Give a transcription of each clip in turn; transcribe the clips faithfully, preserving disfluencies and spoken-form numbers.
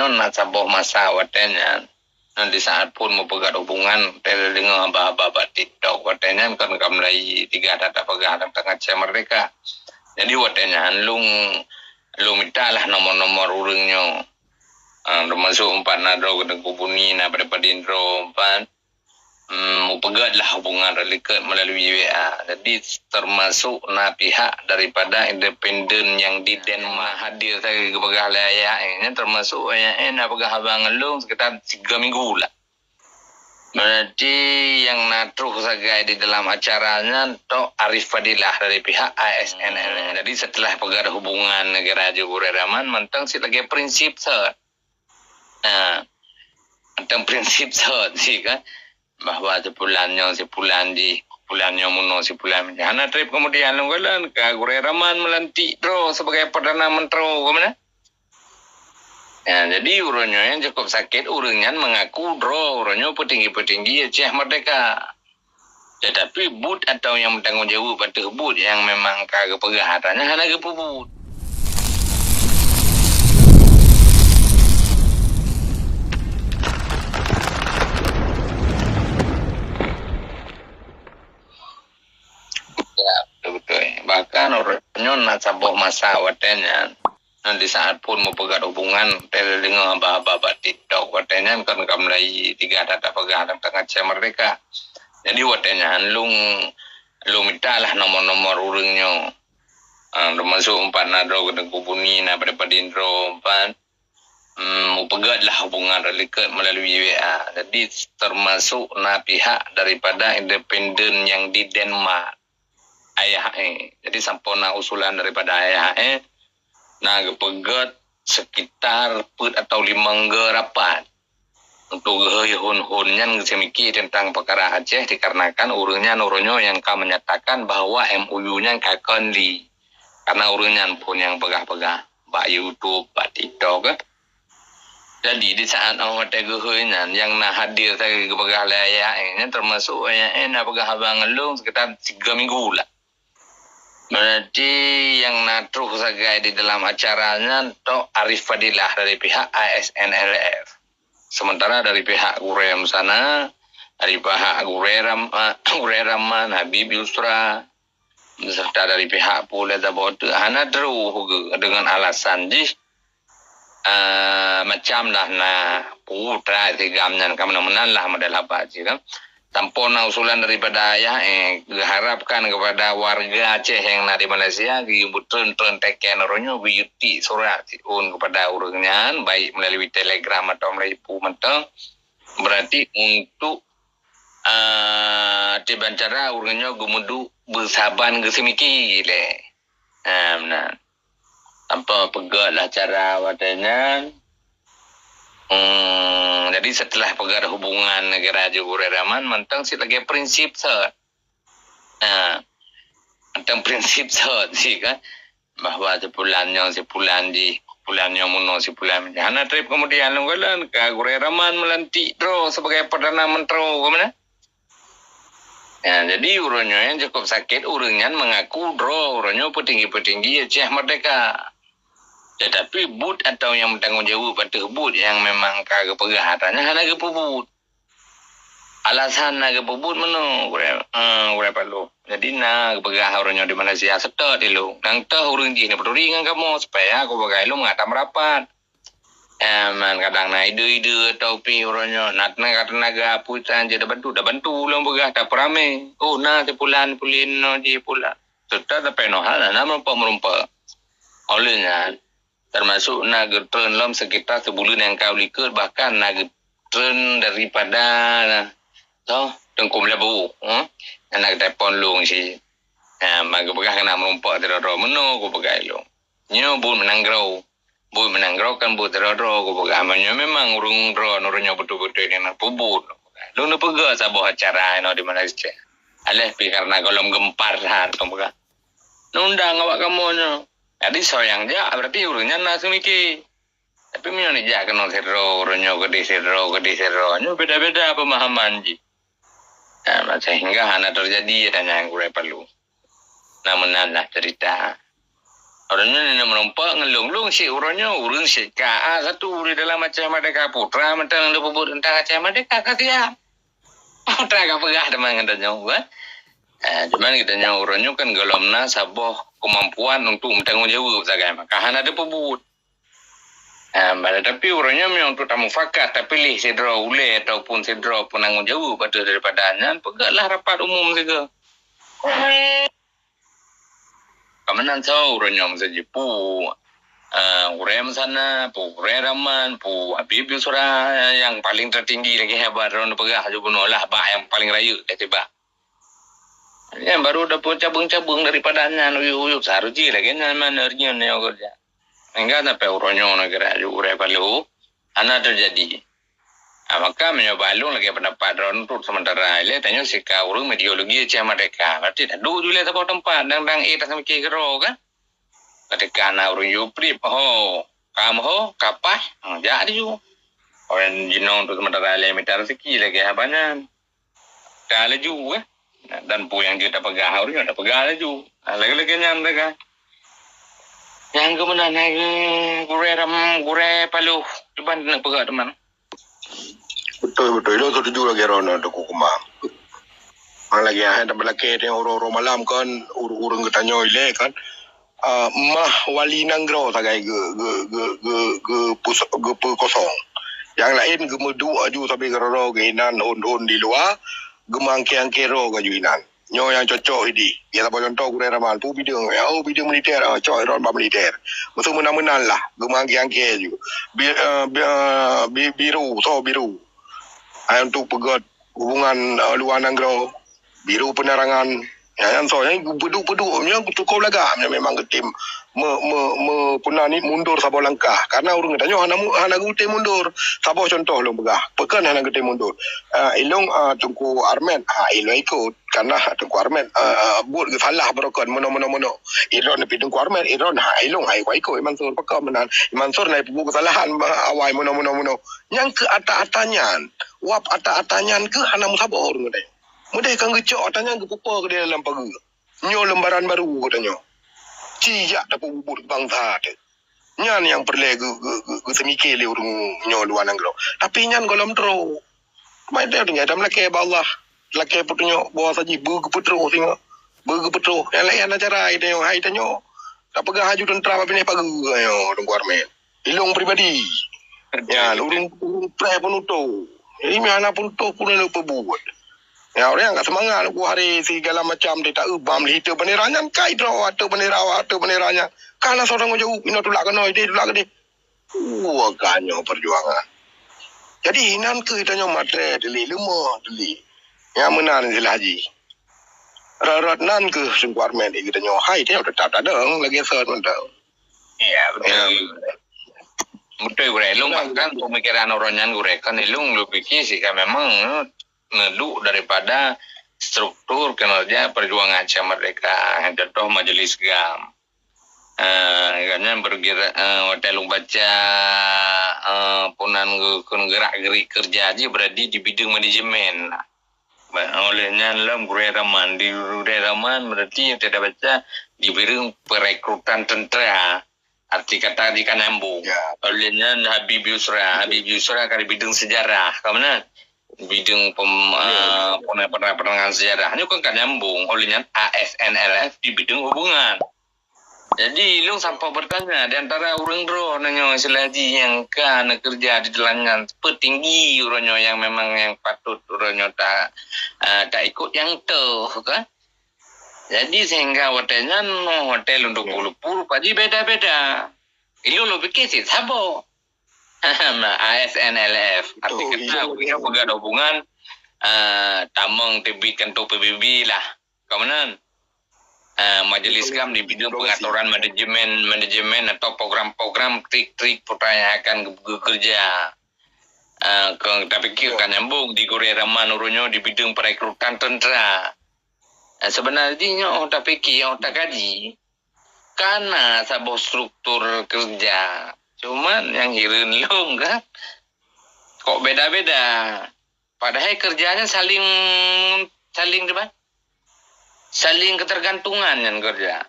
nyoe na saboh masa watée nyan, nyoe di saat phon meupeugét hubungan, teudeungoe haba-haba bak TikTok watée nyan kon ka mulai tiga that tapeugah teuntang Aceh Merdeka. Jadi watée nyan lôn, lôn mita lah nomor-nomor ureuëng nyoe. Ah, teumasok umpat na droe keuneuk bubuni na pada-pada droe umpat meupeugét lah hubungan reuliket melalui W A. Jadi teumasok na pihak daripada independen nyang di Denmark hadir sagai geupeugah lé ayah, eh, nyan teumasok ayah, eh, na peugah haba ngon lôn sekitar tiga minggu lah. Berarti nyang na troh sagai di dalam acara nyan tok Arif Fadilah dari pihak A S N L. Jadi setelah peugét hubungan negara juguré raman mantong sit lagée prinsip sot. Nah, teuntang prinsip sot sih kan, bahwa si pulan nyoe, si pulan jih, pulan nyoe munoe, si pulan jih. Hana treb kemudian lom golan ka gurée raman meulantik droe sebagai Perdana Menteri ke mana? Ya, jadi ureuëng nyoe yang cukup sakit, ureuëng nyan mengaku droe ureuëng nyoe petinggi-petinggi Aceh Merdeka. Tetapi buet atau yang bertanggung jawab ateueh buet yang memang ka geupeugah atra nyan hana geupeubuet. Ya, betul-betul. Bahkan orang nyoe na saboh masa watée nyan, nyoe di saat phon meupeugét hubungan, teudeungoe haba-haba bak TikTok watée nyan kon ka mulai tiga that tapeugah teuntang Aceh Merdeka. Jadi watée nyan lôn, lôn mita lah nomor-nomor ureuëng nyoe. Ah, teumasok umpat na droe keuneuk bubuni na pada-pada droe umpat meupeugét lah hubungan reuliket melalui W A. Jadi teumasok na pihak daripada independen nyang di Denmark. Ayah, eh. Jadi sampoe na usulan daripada ayah, eh, na geupeugét sekitar peuet atau limong go rapat. Untuk geuhôi hon-hon nyan geuseumiki teuntang peukara Aceh dikarenakan ureuëng nyan ureuëng nyoe nyang ka menyatakan bahwa M O U nyan ka kon li. Karena ureuëng nyan phon nyang peugah-peugah bak YouTube, bak TikTok, eh. Jadi di saat awak watée geuhôi nyan nyang na hadir sagai geupeugah lé ayah, eh, nyan teumasok ayah, eh, na peugah haba ngon lôn sekitar tiga minggu lah. Berarti nyang na troh sagai di dalam acara nyan tok Arif Fadilah dari pihak A S N L F. Sementara dari pihak gurée sana, dari pihak gurée Ram-, gurée Rahman, Habib Yusra, serta dari pihak Polda Jawa Tengah hana troh dengan alasan jih, ah, macam dah na putra sigam nyan ka meunan-meunan lah model haba jih kan. Tanpa na usulan daripada ayah, eh, geuharapkan kepada warga Aceh yang na di Malaysia, geuyue beutreun-treun teken uroe nyoe, geuyue tik surat siun kepada ureuëng nyan, baik melalui telegram atau melalui pu mantong. Berarti untuk, ah, tiban cara ureuëng nyoe geumeuduek beusaban geuseumiki lé. Ah, meunan. Tanpa peugét lah cara watée nyan. Hmm, jadi setelah peugét hubungan negara juguré raman mantong sit lagée prinsip sot. Nah, teuntang prinsip sot sih kan, bahwa si pulan nyoe, si pulan jih, pulan nyoe munoe, si pulan jih. Hana treb kemudian lom golan ka gurée raman meulantik droe sebagai Perdana Menteri ke mana? Ya, jadi ureuëng nyoe yang cukup sakit, ureuëng nyan mengaku droe ureuëng nyoe petinggi-petinggi Aceh Merdeka. Tetapi buet atau yang bertanggung jawab ateueh buet yang memang ka geupeugah atra nyan hana geupeubuet. Alasan na geupeubuet meunoe, gurée, eh, gurée Paloh. Jadi na geupeugah ureuëng nyoe di Malaysia seutôt ilong. Nang teuh ureuëng jih neupeuturi ngon kamoe supaya geupeugah ilong meuhat merapat. Eh, man kadang na ide-ide atau pih uroe nyoe, na tenaga-tenaga apui tan je da bantu, da bantu ulôn peugah tapeuramé. Oh, na si pulan pulin nyoe ji pulan. Serta sampai noh hal na meureumpok-meureumpok. Oleh nyan, termasuk na geutreun lom sekitar sibuleuen nyang ka likot, bahkan na geutreun daripada, toh, Teungku Meulaboh, eh? Na geutelepon lôn si. Ha, ma geupeugah keuneuk meurumpok sidroe-droe meunoe, geupeugah lôn. Nyoe buet meunang groe. Buet meunang groe kan buet sidroe-droe, geupeugah. Meunyoe memang ureuëng droe, ureuëng nyoe beutôi-beutôi nyang na peubuet. Lôn neupeugah saboh acara inoe di Malaysia. Aléh pih karena gohlom geumpar that, geupeugah. Neundang awak kamoe nyoe. Jadi soe nyang jak, berarti ureuëng nyan na seumiki. Tapi meunyoe neujak keunoe sidroe, ureuëng nyoe keudeh sidroe, keudeh sidroe, nyoe beda-beda pemahaman jih. Nah, sehingga hana terjadi adanya gurée Paloh. Nah, meunan lah cerita. Ureuëng nyoe neuk meureumpok ngon lôn-lôn cit uroe nyoe, ureuëng cit ka a satu di dalam Aceh Merdeka, putra mantong leupeubuet teuntang Aceh Merdeka ka siap. Putra ka peugah teuma ngon tanyoe, kan? Eh, cuman geutanyoe uroe nyoe kan golom na saboh keumampuan untuk meutanggong jaweueb sagai maka hana teupeubuet. Eh, tapi uroe nyoe meunyoe untuk tamufakat, tapiléh sidroe ulée ataupun sidroe peunanggong jaweueb ateueh daripada nyan, peugahlah rapat umum sigoe. Ka meunan soe uroe nyoe meusaji pu, eh, Gurée Meusana, pu Gurée Raman, pu Habib Yusra nyang paleng teutinggi lagée haba droe neupeugah laju bunoe lah bak nyang paleng rayeuk lé tibak. Nyan baru dapeuet cabeueng-cabeueng daripada nyan uyueb-uyueb saru jih lagée nyan manör nyoe nyoe keureuja. Hingga sampai uroe nyoe neugara laju Gurée Paloh hana teujadi. Ha, maka meunyoe bak lôn lagée peundapat droeneuh seumeuntara ilée tanyoe sika ureuëng ideologi Aceh Merdeka. Berarti taduek ju ilée saboh teumpat dang-dang éh taseumiké keudroe kan? Ketika na ureuëng yue prip ho, kam ho, kapah, ha, jak laju. Orang jinong tu seumeuntara ilée mita rezeki lagée haba nyan. Ka laju kan? Dan peue nyang jeuet tapeugah ureuëng nyoe tapeugah laju. Ha, lagée-lagée nyan teuka. Nyang keumeunan hai Gurée Ram, Gurée Paloh, cuba neupeugah teuma. Beutôi, beutôi. Lôn setuju lagée droeneuh Teungku Kumang. Mang lagée hai tameulakée teuh uroe-uroe malam kan, ureuëng-ureuëng geutanyoe ilée kan, ah, mah wali nanggroe sagai geu-, geu-, geu-, geu-, geupus-, geupeukosong. Nyang laén geumeuduek aju sabe keudroe-droe geuinan ôn-ôn di luwa, geumeuangkée-angkée droe aju inan. Nyoe nyang cocok ideh. Ya saboh cuntoh Gurée Raman, peue bideueng, ya, oh, bideueng militer, ah, cok droe bak militer. Meusu meunan-meunan lah, geumeuangkée-angkée aju. Bi-, eh, bi-, eh, bi-, biru, soe biru. Hai untuk peugét hubungan, eh, luwa nanggroe, biru penerangan. Ya, nyang soe, nyang peuduek-peuduek, nyang cukup lagak, nyang memang geutem me-, me-, me-, peuna ni mundur saboh langkah. Karena ureuëng geutanyoe hana mu-, hana geutem mundur. Saboh cuntoh lôn peugah, pakon hana geutem mundur. Ah, ilong, ah, Teungku Armet, ha, ilong ikot. Karena Teungku Armet, ah, buet geusalah beurokon meunoe-meunoe-meunoe. Idroen pih Teungku Armet, idroen, ha, ilong, ha, ikot-ikot Mansur. Pakon meunan, Mansur na peubuet keusalahan, awai meunoe-meunoe-meunoe. Nyang keu ata-ata nyan, wab ata-ata nyan keuh hana meusaboh ureuëng geutanyoe. Meudeh kan geucok ata nyan geupeupo keudeh dalam pageue. Nyoe lembaran baru geutanyoe. Ci jak tapeubuet bansa teuh. Nyan nyang peureulée geu-, geu-, geu-, geuseumiké lé ureuëng nyoe luwa nanggroe. Tapi nyan gohlom troh. Mai teuh tinggai tameulakée bak Allah. Lakée peutunyok bahwa saji beu geupeutroh singoh. Beu geupeutroh. Nyang laén hana cara hai tanyoe, hai tanyoe. Tapeugah aju teuntra bak binéh pageue nyoe Teungku Armet. Ilong pribadi. Nyan, ureuëng, ureuëng preh peunutoe. Jadi, meuhana peunutoe pun lôn peubuet. Ya, ureuëng ka seumangat ku hari sigala macam di taeu bam lhi teu bendera nyan kai droe ateu bendera, ateu bendera nyan. Ka na seurang jaweueb, inoe tulak keunoe, ideh tulak keudeh. Wah, ka nyoe perjuangan. Jadi, inan keuh tanyoe matré teuli, leumoh teuli. Nyang meunan silah jih. Rot-rot nan keuh Teungku Armet geutanyoe hai teuh teutap tadong lagée sot mantong. Iya, betul. Ya. Betul, Gurée. Ilong bahkan pemikiran orang nyan, Gurée, kan ilong lôn pike sih kan memang, eh, neuduek daripada struktur kinerja perjuangan Aceh Merdeka, contoh Majelis gam. Eh, kan nyan bergerak, eh, watée lôn baca, eh, punan geukheun gerak-gerik kerja jih berarti di bidang manajemen. Ba-, oleh nyan lom Gurée Raman, di Gurée Raman berarti yang kita baca di bidang perekrutan tentera. Arti kata di kan nyambung. Ya. Oleh nyan Habib Yusra, Habib Yusra kan di bidang sejarah, ka meunan? Bidang pem-, ya, eh, penerang-, penerangan sejarah. Nyoe kan, kan nyambung. Oleh nyan A S N L F di bidang hubungan. Jadi, ilong sampoe bertanya di antara ureuëng droe nyoe silah jih nyang ka neukeureuja di dalam nyan, petinggi uroe nyoe nyang memang nyang patut uroe nyoe ta, eh, ta ikut nyang toh, kan? Jadi, sehingga watée nyan, watée lôn teupeu-leupeu rupa jih beda-beda. Ilong lôn pike cit saboh. Nah, A S N L F. Arti kata, beliau peugah hubungan, eh, tamong teubiet kantô P B B lah. Ka meunan. Eh, Majelis gam di bidang pengaturan manajemen, manajemen atau program-program trik-trik putra yang akan ge-, gekerja. Eh, ke, tapi kira kan nyambung di Gurée Raman uroe nyoe di bidang perekrutan tentera. Eh, sebenarnya nyoe tapike, nyoe takaji, kana saboh struktur kerja. Cuman yang hireuen lôn kan, kok beda-beda. Padahai kerjanya saling, saling apa? Saling ketergantungan nyan kerja.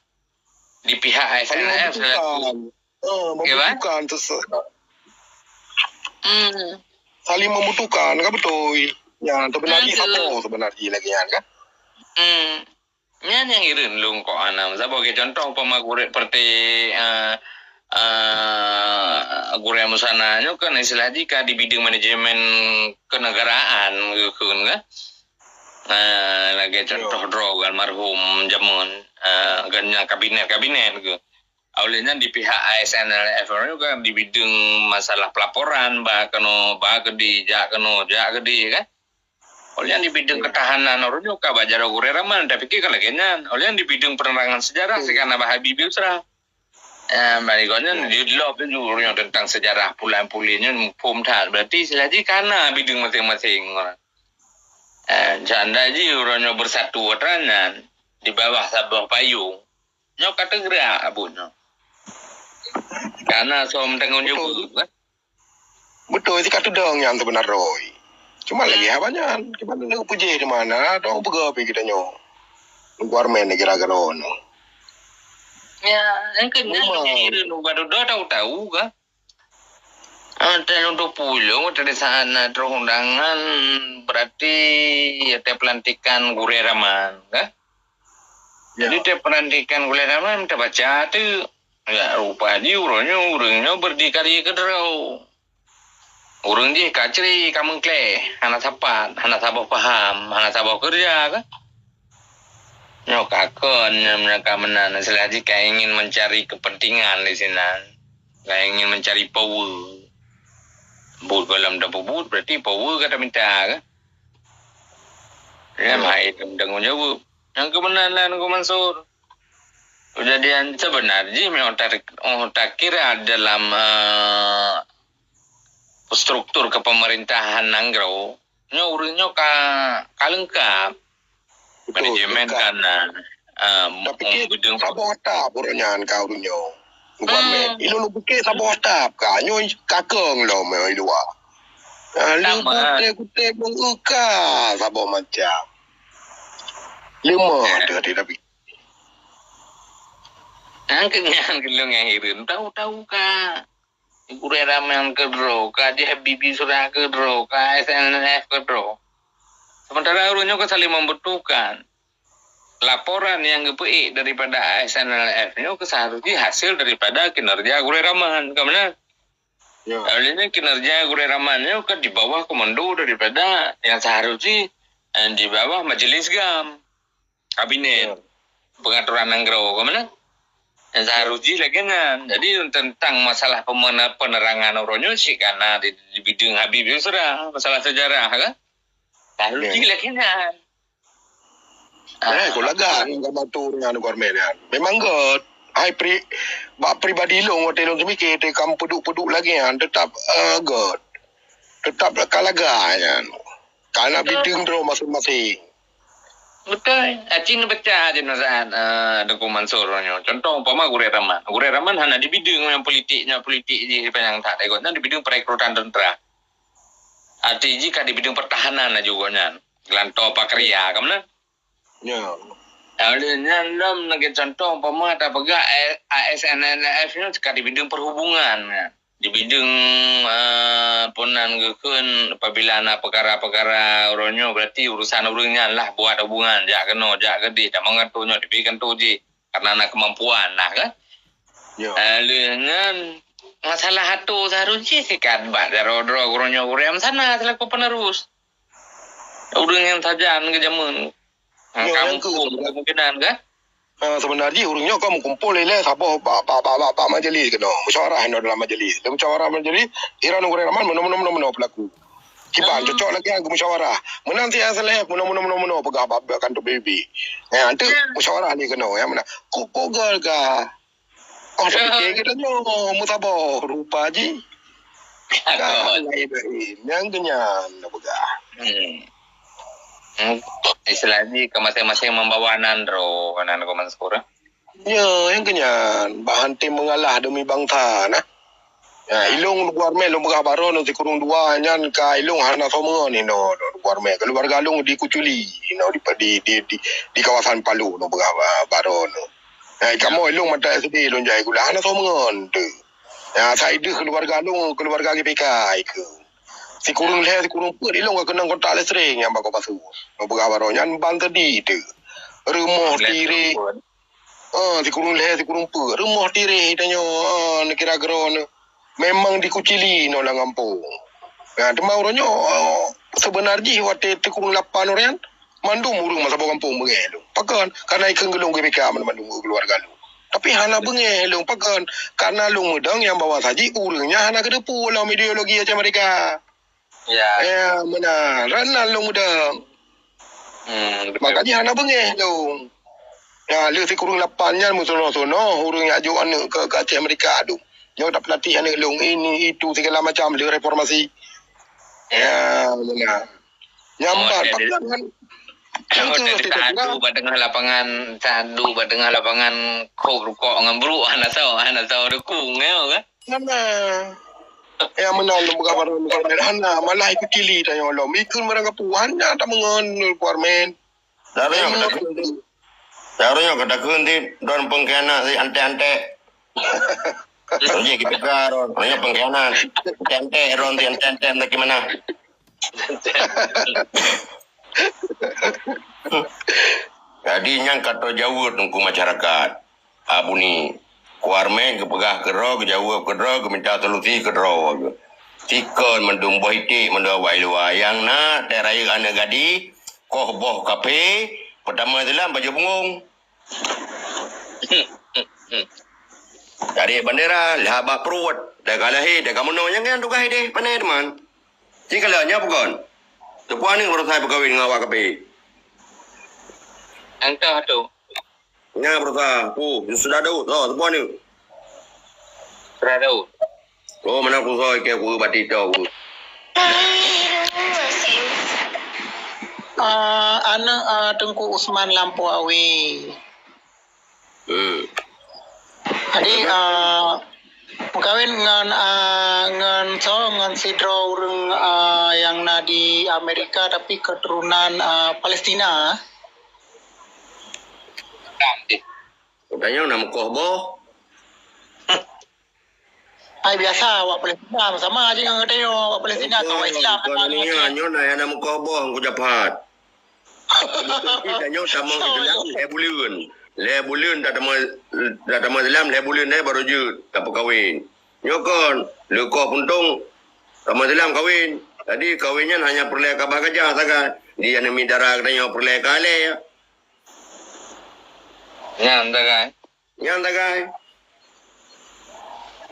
di pihak S N L F selaku. Oh, membutuhkan sesuatu. Hmm. Saling membutuhkan, kan betul. Ya, sebenarnya hmm, sabar sebenarnya lagi kan? Hmm. Nyan nyang hireuen lôn kok hana. Saboh lagèe contoh umpama gurèe seperti uh, uh, gurèe Musana nyoe kan istilah jih ka di bidang manajemen kenegaraan geukheun kan. Uh, lagèe contoh droe almarhum jameun uh, geunyang kabinet-kabinet geuh. Oleh nyan di pihak A S N L F nyoe kan di bidang masalah pelaporan ba keunoe ba keudeh jak keunoe jak keudeh kan. Oleh nyan di bidang pertahanan ureueng nyoe ka bak jaroe gurèe raman, tapi ka lagèe nyan. Oleh nyan di bidang penerangan sejarah hmm. Sikana bah Habib Yusra. Eh, bari gobnyan di lop tu ureueng nyoe tentang sejarah pulan pulan nyoe muphom that. Berarti istilah jih kana bidang masing-masing. Eh, janda jih ureueng nyoe bersatu atra nyan di bawah saboh payung. Nyoe ka teugerak abot nyoe. Kana som tanggung jaweueb kan. Beutôi sikateudong nyang seubeuna roh. Cuma lagèe haba nyan, kiban na geupeujieh di mana dong peugah pih geutanyoe. Requirement di kira-kira nyoe. Ya, engkau nyan jadi reunong baru dah tahu-tahu kah? Antara untuk pulang, tadi saat na terus undangan, berarti ya teh pelantikan gurèe raman, kah? Jadi teupeurhatikan gulai ramai teubaca teuk. Ya, rupa jih uroe nyoe ureuëng nyoe beurdikari keudroe. Ureuëng jih ka cre, ka meukleh, hana sapat, hana saboh paham, hana saboh keureuja kah? Nyoe ka kon nyoe meunyoe ka meunan, istilah jih ka ingin mencari kepentingan di sinan. Ka ingin mencari power. Buet gohlom tapeubuet berarti power ka taminta kah? Nyan hai tanggung jaweueb. Nyang keumeunan lah Teungku Mansur. Kejadian sebenar jih meunyoe ta-, oh, takira dalam, eh, struktur kepemerintahan nanggroe, nyoe ureuëng nyoe ka, ka leungkap. Manajemen ka na. Eh, tapi ke saboh atap ureuëng nyan ka ureuëng nyoe. Bukan meh. Ilôn lôn pike saboh atap ka. Nyoe kakong lom di luwa. Ha, le kutek-kutek bong uka saboh macam. Lima ada di Nabi. Nang kenyang gelung yang hireuen tahu-tahu ka. Gurèe ramé keudroe, ka J H B B surah keudroe, ka S N L F keudroe. Sementara ureuëng nyoe ka saling membutuhkan. Laporan yang geupeuék daripada S N L F nyoe ka seharusnya hasil daripada kinerja gurèe ramé, ka meunan? Ya. Artinya kinerja gurèe ramé nyoe ka di bawah komando daripada yang seharusnya, eh, di bawah majelis GAM, kabinet, ya, pengaturan nanggroe, ka meunan? Yang seharusnya lagèe nyan. Jadi tentang masalah pemena-, penerangan uroe nyoe cit ka na di, di bidang Habib Yusra, masalah sejarah kan? Seharusnya lagèe nyan. Eh, kok lagak ngon gambar tu dengan Gormet nyan. Memang gèt. Hai pri, bak pribadi lôn, watèe lôn teumikir, watèe kam peuduek-peuduek lagèe nyan, tetap, eh, gèt. Tetap ka lagak nyan. Karena bidang droe masing-masing. Beutôi. Aci neubaca aja nasihat, eh, Teungku Mansur nyoe. Contoh umpama gurèe ramé. Gurèe ramé hana di bidang nyang politik, nyang politik jih panyang that. Gobnyan di bidang perekrutan tentara. Arti jih ka di bidang pertahanan laju gobnyan. Geulantoe pakeureuja ka meunan. Ya. Oleh nyan lom lagèe contoh umpama tapeugah A S N L F nyoe ka di bidang perhubungan. Di bidang, eh, peue nan geukheun apabila na peukara-peukara uroe nyoe berarti urusan ureuëng nyan lah buat hubungan jak keunoe jak keudeh dan mengatur nyoe di kantor jih karena na kemampuan lah kan. Ya. Lheueh nyan masalah ato seharusnya sikat bak droe-droe gurèe nyoe gurèe sana selaku penerus. Ureuëng nyang sajan keu jameun. Nyoe nyang keu kemungkinan kan? Ha, sebenarnya ureuëng nyoe ka meukumpul ilèe saboh bak, bak, bak, bak, bak majlis keunoe. Musyawarah inoe dalam majlis. Dalam musyawarah majlis, ira nunggu ramé meunoe, meunoe, meunoe, meunoe pelaku. Kiban cocok lagi nyan musyawarah. Meunan si S L F meunoe, meunoe, meunoe, meunoe peugah bak, bak kantor P B B. Ya, tu musyawarah ni keunoe. Ya, meunan. Kok, kok gal ka? Oh, tapi kira kita nyoe meusaboh rupa jih. Kan lain-lain. Nyang keunyan na peugah. Hmm. Hmm. Istilah jih ke masing-masing membawa nan droe, nan ke Mansur. Ya, nyang keunyan. Bahan tim mengalah demi bangsa nah. Ya, ilong luar meh lom peugah baroe nyoe sikureueng dua nyan ka ilong hana soe meungon inoe luar meh. Keluarga long di Kuchuli inoe di, di, di, di, di kawasan Palu lom peugah ba-, baroe nyoe. Hai kamoe lôn mata S D lôn jai gula hana soe meungon tu. Ya, sai deuh keluarga lôn, keluarga G P K ikeu. Sikureueng lhèe, sikureueng peuet ilôn ka keunong kontak listrik nyang bak kota su. Ngon peugah baroe nyan ban teudi tu. Rumoh tireh. Ah, sikureueng lhèe, sikureueng peuet. Rumoh tireh tanyoe, ah, neukira keudroe nyoe. Memang dikucili nyoe lam gampông. Ya, teuma uroe nyoe, ah, seubeuna jih watèe sikureueng lapan uroe nyan, mandum ureueng meusaboh gampông beungèh lôn. Pakon? Karena ikheun geulong G P K mandum keuluwarga lôn. Tapi hana beungèh lôn. Pakon? Karena lôn meudong nyang bahwa saji ureueng nyan hana keudeupu lom ideologi Aceh Merdeka. Ya. Ya, meunan. Hana lôn meudong. Hmm, betul. Makanya hana beungèh lôn. Ya, lheueh sikureueng lapan nyan meusonoh-sonoh ureueng nyang jok aneuk keu, keu Aceh Merdeka tu. Nyoe tapeulatih aneuk lôn ini, itu, segala macam lheueh reformasi. Ya, meunan. Nyambat, oh, jadi, pakon kan? Oh, jadi taadu bak teungoh lapangan, taadu bak teungoh lapangan, kop rukok ngon bruk, hana soe, hana soe dukung, ya, kan? Hana. Ya, meunan lôn peugah baroe, bukan main hana. Malah ikucili tanyoe lom. Ikheun barang kapeue, hana tameungon lôn keluar main. Dari nyoe kata kheun ti, dari nyoe kata kheun ti, don pengkhianat si antek-antek. Jadi kita kan, orang pengkhianat. Antek-antek, orang si antek-antek, bagaimana? Jadi, nyan ka teujaweub teungku masyarakat. Abuni, kuarmeng geupeugah keudroe, geujaweub keudroe, geuminta solusi keudroe. Sikon mandum boh iték mandum awai luwa nyang na teuh rayeuk aneuk gadi, koh boh kaphé, peutamong silam bajée bungong. Tarék bandera, lhah bak pruet, teuka lahé, teuka meunoe, nyang nyan tugaih deh, pane teuma. Ci kalon nyan bukon. Teupeue aneuk barosa peukawen ngon awak kaphé. Nyang toh tu. Nyan barosa, pu, sudah Daud. Oh, teupeue aneuk. Sudah Daud. Oh, mana ku soe ke ku bati tau ku. Ah, aneuk, ah, Teungku Usman Lampôh Awe. Hmm. Jadi, ah, meukawen ngon, ah, ngon soe, ngon sidroe ureueng, ah, nyang na di Amerika tapi keturunan, ah, Palestina. Tanyong na meukoh boh. Hai biasa awak Palestina sama aja ngon geutanyoe, awak Palestina kawan Islam. Bukan dunia nyoe na hana meukoh boh ku japat. Tanyoe tamong Islam lhèe buleuen. Lhèe buleuen tatamong, tatamong Islam lhèe buleuen deh baru jeuet tapeukawen. Nyoe kon, leukoh puntông tamong Islam kawen. Jadi kawen nyan hanya peureulèe ka bah gajah sagai. Di aneuk miet dara geutanyoe peureulèe ka lé. Nyan sagai. Nyan sagai.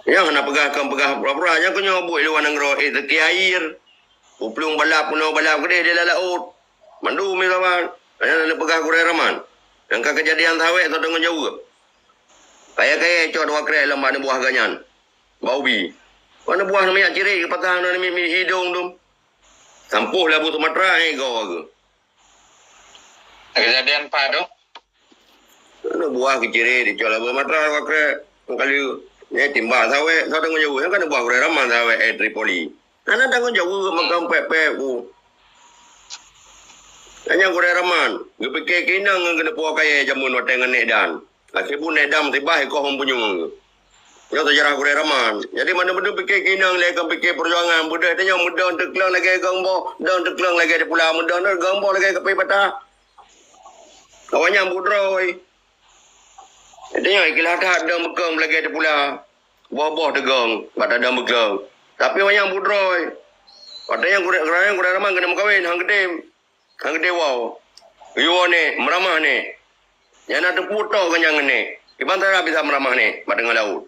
Nyang hana peugah kon peugah pura-pura, nyang keunyoe buet luwa nanggroe, eh, teukiair. Uplueng balap, keunoe balap keudeh di laôt. Mandum meusaban. Hana lé peugah gurèe raman. Nyang ka keujadian sawét soe tanggung jaweueb. Kaya-kaya cok dua krek lom bak neubuah geuh nyan. Bak ubi. Bak neubuah neumiak cirek geupasang neumiet-miet idong dum. Sampôh lé Abu Sumatra, eh, goe geuh. Kejadian pat tu? Aneuk buah keuciré dicok laba mata wakrek meukaleu. Nyan timbak sawét, soe tanggung jaweueb? Nyan kan buah gurèe raman sawét, eh, Tripoli. Hana tanggung jaweueb makam pèk-pèk ku. Nyan gurèe raman, geupike keu inong ngon keuneuk po kayèe jameun watèe ngon Nek Dan. Akhé buet Nek Dan sibah ikoh meupunyueng. Nyoe seujarah gurèe raman. Jadi mandum-mandum pike keu inong lé kon pike peujuangan. Beudôh tanyoe meudon teuklong lagèe gong boh, don teuklong lagèe teupulang, meudon teuklong boh lagèe kapi patah. Awaknyan buet droe. Tanyoe ikhilah that don beukong lagèe teupulang. Boh-boh teugong bak tadong beukong. Tapi awaknyan buet droe. Watèe nyan gurèe, gurèe raman keuneuk meukawen, han geutem. Han geutem woe. Geuyue woe nèk, meuramah nèk. Nyang na teupeu toh geuh nyang ngon nèk. Kiban cara bisa meuramah nèk bak teungoh laôt.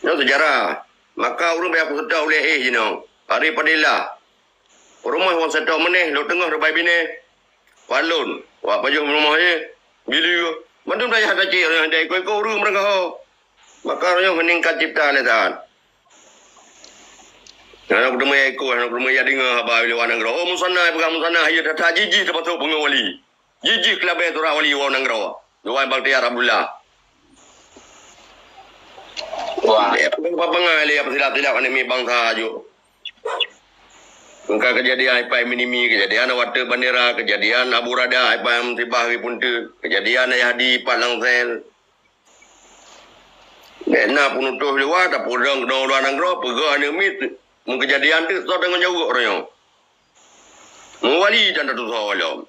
Nyoe seujarah. Maka ureueng baya kuseutôt ulèe éh jinoe. Ari Padillah. Peurumoh wang seutôt meunéh, lôn teungoh reubai binéh. Pat lôn, wak pajoh peurumoh jih. Bili mandum dayah tacé, ureueng dayah iko-iko ureueng meureugaho. Maka roh nyoe heuning ka cipta lé Tuhan. Hana kuteumé iko, hana kuteumé jak deungoe haba luwa nanggroe. Oh, musana, peugah musana, hayeue that-that jijih teumasok peungeuh wali. Jijih keulabée surat wali woe nanggroe. Luwan Bakhtiar Abdullah. Wah. Eh, peugah bangai lé, apa silap-silap aneuk miet bansa aju. Engka kejadian ipai Minimi, kejadian Awate Bandera, kejadian Abu Rada ipai Musibah Ri Punte, kejadian Ayah Di ipat Langsel. Bèk na peunutoh luwa, tapeudong keunoe luwa nanggroe, peugah aneuk miet, meukeujadian teuk, soe tanggung jaweueb uroe nyoe. Meuwali dan tatusoe lom.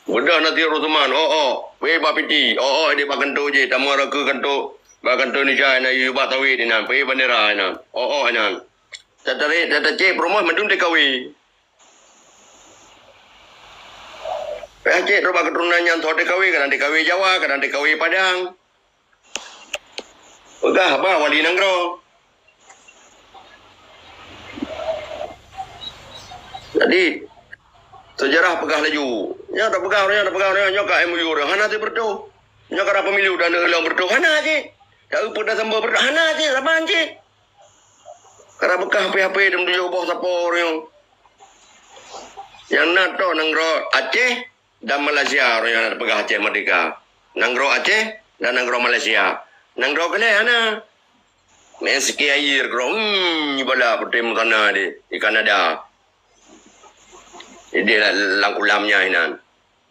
Beudôh Nasir Usman, oh, oh, peuék bak piti, oh, oh, idéh bak kantô jih, tameurakeu kantô, bak kantô Indonesia inan, yue bak sawét inan, peuék bandera inan, oh, oh, inan. Tatarek, tatacék peurumoh mandum T K W. Peuék cék droe bak keuturonan nyan soe T K W, kadang T K W Jawa, kadang T K W Padang. Peugah haba wali nanggroe. Jadi, seujarah peugah laju. Nyoe tapeugah uroe nyoe, tapeugah uroe nyoe, nyoe ka M O U uroe nyoe. Hana teubeureutoh. Nyoe ka na pemilu dan ulôn beureutoh. Hana cit. Ka eu peue tasambo beureutoh. Hana cit. Saban cit. Ka na beukah H P-H P dum tujoh boh sapo uroe nyoe. Nyang na toh nanggroe Aceh, dan Malaysia, uroe nyoe na tapeugah Aceh Merdeka. Nanggroe Aceh dan nanggroe Malaysia. Nanggroe keulhèe hana. Meusikét air keudroe, hmm, nibala peutem sana di, di Kanada. Idéh la-, lam kulam nyan inan.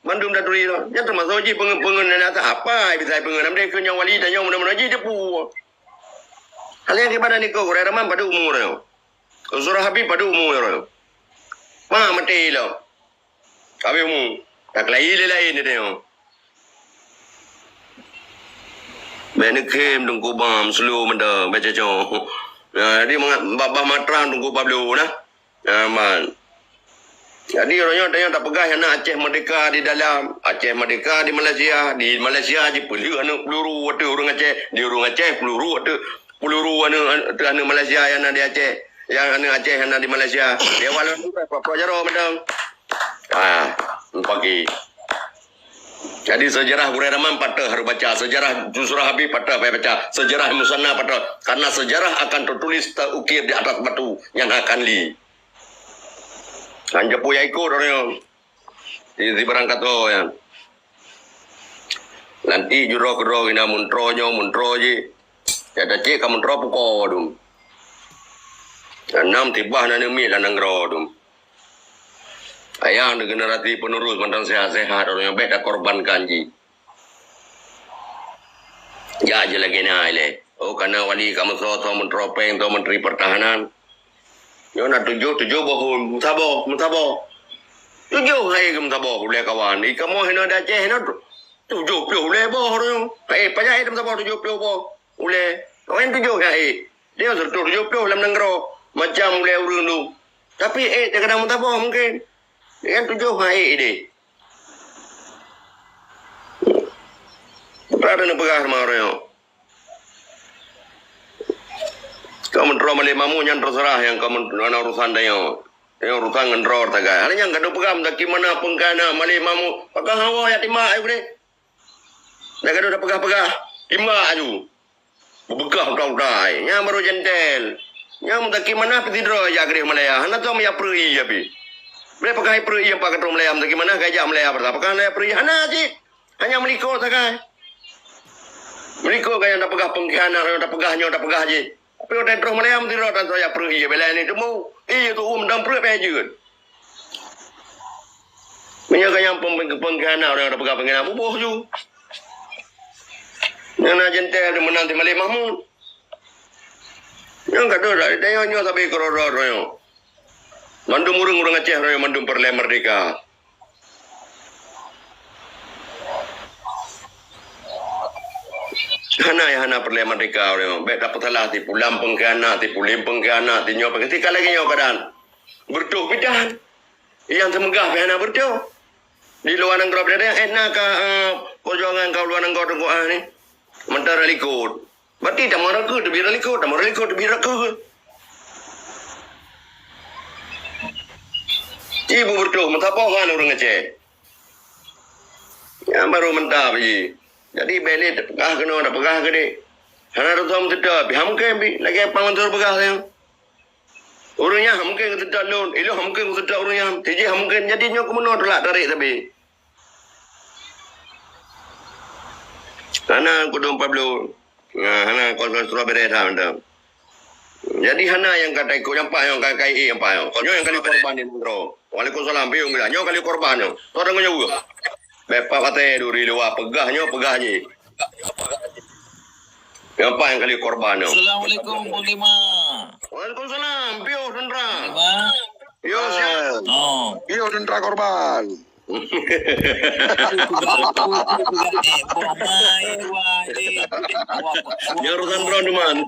Mandum taturi lom. Nyan teumasok jih peungeut-peungeut nyan ata apa bisa peungeut. Nam deh keu nyang wali dan nyang muda-muda jih teupeu. Hal nyang keupada niko, Gurèe Raman padub umu nyoe. Usura Habib padub umu nyoe. Ma maté lom. Habéh umu. Takeulai lé laén teuh nyoe. Bèk neukhém Teungku Bam, slow mantong, bèk cocok. Nah, jadi mangat babah matra Teungku Pablo nah. Nah, man. Jadi, uroe nyoe tanyoe tapeugah hana Aceh Merdeka di dalam, Aceh Merdeka di Malaysia, di Malaysia jipeuleueh aneuk peuluru ateueh ureueng Aceh, di ureueng Aceh peuluru ateueh, peuluru aneuk, ateueh aneuk Malaysia nyang na di Aceh, nyang aneuk Aceh nyang na di Malaysia. Di awal pura-pura jaroe mantong. Ah, pagi. Jadi, seujarah Gurèe Raman patah harôh baca, seujarah Jusra Habib patah payah baca, seujarah Musanna patah. Karena sejarah akan tertulis, terukir di atas batu nyang akan li. Kan jeupeu ya ikot orang di, di barang kata ya. Nanti judroe keudroe ina muntroe nyoe, muntroe jih. Ya tacek ka muntroe puko dum. Anam tibah na neumik lam nanggroe dum. Ayang di generasi penerus mantong sehat-sehat, orang nyang bèk takorbankan jih. Jak je lagèe nyan ilèe. Oh, kana wali ka meuso-so meutropeng, so menteri pertahanan. Nyoe na tujoh, tujoh boh meusaboh, meusaboh. Tujoh hai meusaboh ulèe kawan. Ikamoe hinoe di Aceh hinoe tu-, tujoh ploh ulèe boh ureueng. Hai, pajan hai meusaboh tujoh ploh boh ulèe. Kawan tujoh hai. Dia seratus tujuh puluh lam nanggroe. Macam ulèe ureueng tu. Tapi, eh, dia kadang meusaboh mungkin. Dia kan tujoh hai deh. Peue na neupeugah sama ureueng nyoe. Kamoe droe malèe mamu nyan terserah nyang kamoe na urusan tanyoe. Nyoe urusan ngon droe sagai. Hana nyang ka neupeugah meutakima na peungkana malèe mamu. Pakon hawa ya timbak ayue deh. Dak gadoh tapeugah-peugah. Timbak aju. Beubeukah utai-utai. Nyan baru jentel. Nyan meutakima na peusidroe jak keudeh Malaya. Hana tom ya prui ya pi. Boleh pakai prui yang pakai terus Malaya meutakima na gajak Malaya berta. Pakai na ya prui hana cit. Hanya meliko sagai. Meliko gaya tapeugah pengkhianat, tapeugah nyoe, tapeugah jih. Tapi utai terus Malaya meusidroe tan soe ya prui ya bela ni temu. Iya tu um dan prui payah jeuet. Meunyoe ka nyang peng-, pengkhianat, ureueng tapeugah pengkhianat, buboh ju. Nyang na jentel di meunan di Malèe Mahmud. Nyang ka deuh dak, dak nyoe, nyoe sabe keudroe-droe nyoe. Mandum ureueng-ureueng Aceh nyoe mandum peureulèe merdeka. Hana ya hana peureulèe merdeka nyoe. Bèk tapeusalah si pulan pengkhianat, si pulan pengkhianat, si nyoe pengkhianat. Tika lagèe nyoe keadaan. Beureutoh bidan. Nyang teumeugah pih hana beureutoh. Di luwa nanggroe bidan, eh, na ka, eh, peujuangan ka luwa nanggroe teungku ah ni. Mantong rang likot. Berarti tamong rang likot, teubiet rang likot, tamong rang likot, teubiet rang likot. Ci beureutoh, meusaboh ngon ureueng Aceh. Nyan baru mantap ji. Jadi, bèk lé tapeugah keunoe, tapeugah keudeh. Hana reutom teuta, pih hana mungken pih. Lagèe Pang Mansur peugah nyan. Ureueng nyan hana mungken geuseutôt lôn, ilôn hana mungken geuseutôt ureueng nyan. Tijih hana mungken, jadi nyoe keumeunyoe teulak tarek sabe. Hana kudong Pablo. Nah, hana konsol strawberry dah mantap. Jadi hana nyang ka taikot nyang paih, nyang ka kai nyang paih. Nyoe nyang kali korban di nanggroe. Waalaikumsalam, piye gula. Nyoe kali korban nyoe. Soe tanggung jaweueb? Bèk pat watèe duri luwa peugah nyoe, peugah jih. Siapa yang kali korban tu? Assalamualaikum, Panglima. Waalaikumsalam. Piôh tentara. Panglima. Piôh siap. Oh. Piôh tentara korban. Peugah, peugah, eh, boh mai luwa, eh. Awak, awak, nyang urusan drone tu, Man.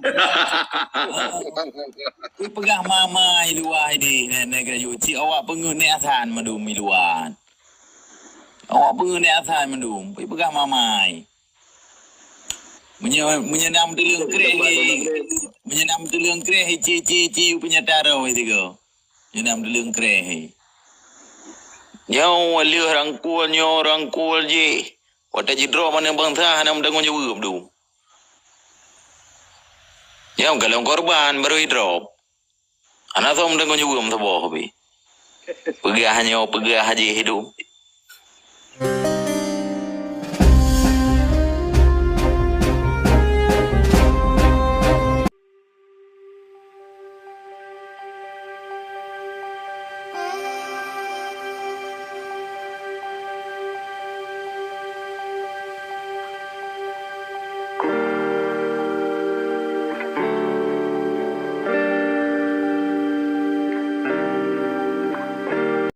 Kui peugah mamai luwa di, eh, negara Yuci. Awak peungeunek asan mandum di luwa. Awak peungeunek asan mandum. Kui peugah mamai. Meunyoe, meunyoe nam tuleueng kreh, meunyoe nam tuleueng kreh, ci, ci, ci, peunyata roh tiga. Nyoe nam tuleueng kreh. Nyoe lheueh rangkul, nyoe rangkul jih. Watèe jidrop aneuk bansa hana meutanggong jaweueb dum. Nyoe golom korban barô jidrop. Hana soe meutanggong jaweueb saboh pih. Peugah nyoe, peugah jih dum.